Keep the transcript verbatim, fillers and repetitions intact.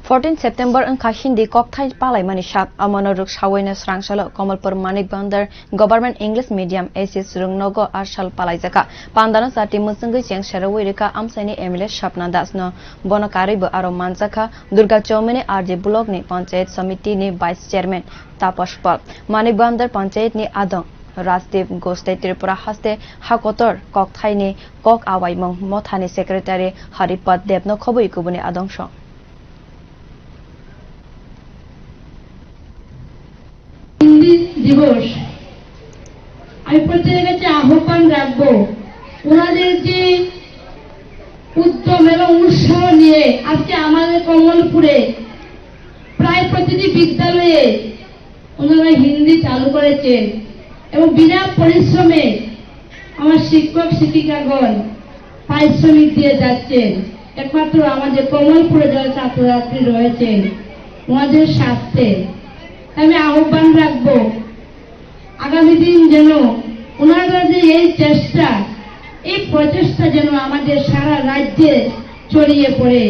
Fourteen September wngkha Hindi kokthai palaimani sal. Amono rwksawino swrang salo Kamalpur Manik Bhandar Government English Medium S S rwngnogo a sal palaijakha. Pandano chati mwchwngwi cheng serawi rwkha amchaini M L A Sapna Das no. Bono karwibo aro manjakha Durga Chowmini R J Block ni Panchayat Samiti ni Vice Chairman Tapas Pal. Manik Bhandar Panchayat ni adong Rajdeep Ghosh tei Tripura haste hakotor kokthaini kok awaimung mothani Secretary Haripad Debno khobwi kubuni adong song. Hindi দিবস, আমি প্রত্যেকের কাছে আহ্বান রাখবো, ওনাদের যে উদ্যম এবং উৎসাহ নিয়ে আজকে আমাদের কমলপুরে প্রায় প্রতিটি বিদ্যালয়ে ওনারা হিন্দি চালু করেছেন এবং বিনা পরিশ্রমে আমার শিক্ষক শিক্ষিকাগণ পারিশ্রমিক দিয়ে যাচ্ছেন। একমাত্র আমাদের কমলপুরে যারা ছাত্রছাত্রী রয়েছেন ওনাদের স্বার্থে আমি আহ্বান রাখবো, আগামী দিন যেন ওনারা যে এই চেষ্টা, এই প্রচেষ্টা যেন আমাদের সারা রাজ্যে ছড়িয়ে পড়ে।